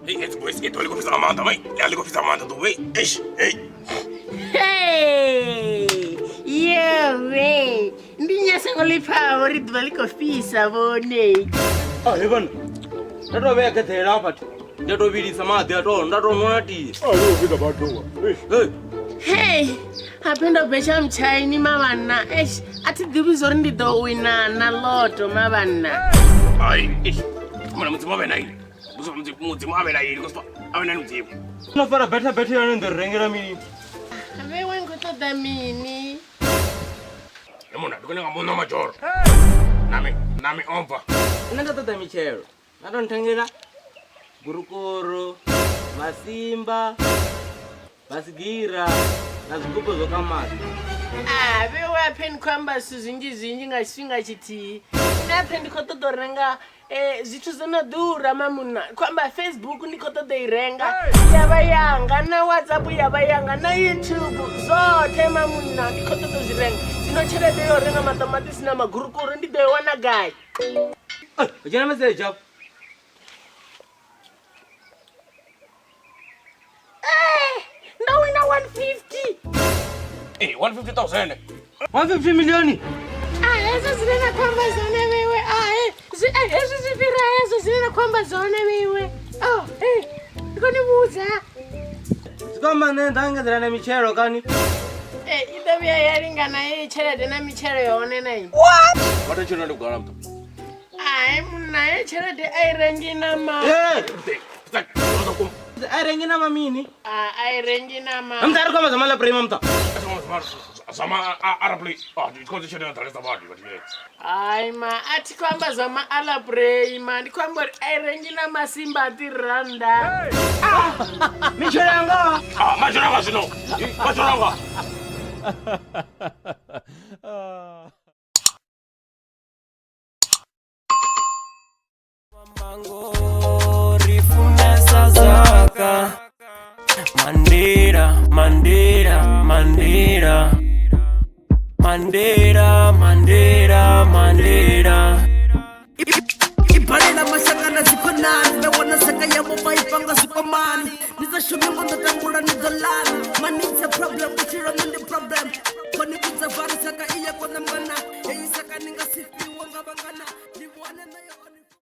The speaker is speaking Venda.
Hey, it's boys, ḓuvha ḽi khou fhisa nga maanḓa mai, ḽi khou fhisa nga maanḓa ḓuvha. Eish, hey. Hey, yowe ndi nnyi a songo ḽi pfaho uri ḓuvha ḽi khou fhisa vhone. Ah, he vhana nda to vhea geḓela hafha thi nda to vhilisa maḓi a to nda to nwa na tie. Ah, ḽi khou fhisa badi ḓuvha. Hey. Hey, habe ndo betsha mutshaini mavhanna. Eish, a thi ḓivhi zwo uri ndi ḓo wina na loto mavhanna. Ai, eish. Mona Mudzimu avhe na ini. Mudzimu avhe na ini, kuspa avhe na ini Mudzimu. No fara betha betha yone ndo rengela mini? Vhewe ni khou ṱoḓa mini? He mona, ndi khou nyanga muṋo majoro. Nami, nami omva. Nṋe ndo ṱoḓa mitshelo. Nda to nthengela gurukuru, masimba, basigira na zwigubu zwo ka maḓi. Ah, vhewe aphe ndi khou amba zwithu zwinzhi zwinzhi nga tshifhinga tshithihi. Nṋe aphe ndi khou ṱoḓa u renga zwithu zwo no ḓura mamunna. Ndi khou amba Facebook ndi khou ṱoḓa i renga ya vha yanga, na WhatsApp ya vha yanga, na YouTube zwoṱhe mamunna ndi khou ṱoḓa u zwi renga. Zwino tshelede ya u renga maṱamaṱisi na magurukuru ndi ḓo i wana gai? Hu dzhena message afho. Ndo wina 150. Eh, 150,000. 150 milioni. Ah, hezwo zwine na khou amba zwone vheiwe. Ah, hezwi zwi fhira hezwo zwine na khou amba zwone vheiwe. Oh, eh, ndi khou ni vhudza. Zwi khou amba nṋe nda engedzela na mitshelo kani? Eh, i ḓo vhuya ya lingana heyi tshelede na mitshelo ya hone na ini. Vha tou tshila ndi vhugala muthu. Ai munna, heyi tshelede a i rengi ṋama. Hey! Hey! A i rengi ṋama mini? Ah, a i rengi ṋama. Muthu a ri khou amba zwa malaprema muthu. Zama araplay. Ah, ndi khou tshelede na ḓalesa vhathu vhathu. Hai ma, a thi khou amba zwa maalaprei ma, ndi khou amba uri a i rengi na masimba a tiranda. Mitshelo yanga. Ah, matshelo anga zwino. Matshelo anga. Ri funesa zaka Mandela, Mandela, Mandela, Mandela, Mandela, Mandela. Ibalela mashaka na dzikhonani vha wana saka yavho vha i panga zwikwamani ni sa shumi ngo ḓo tambula ni ḓo lana. Money is a problem.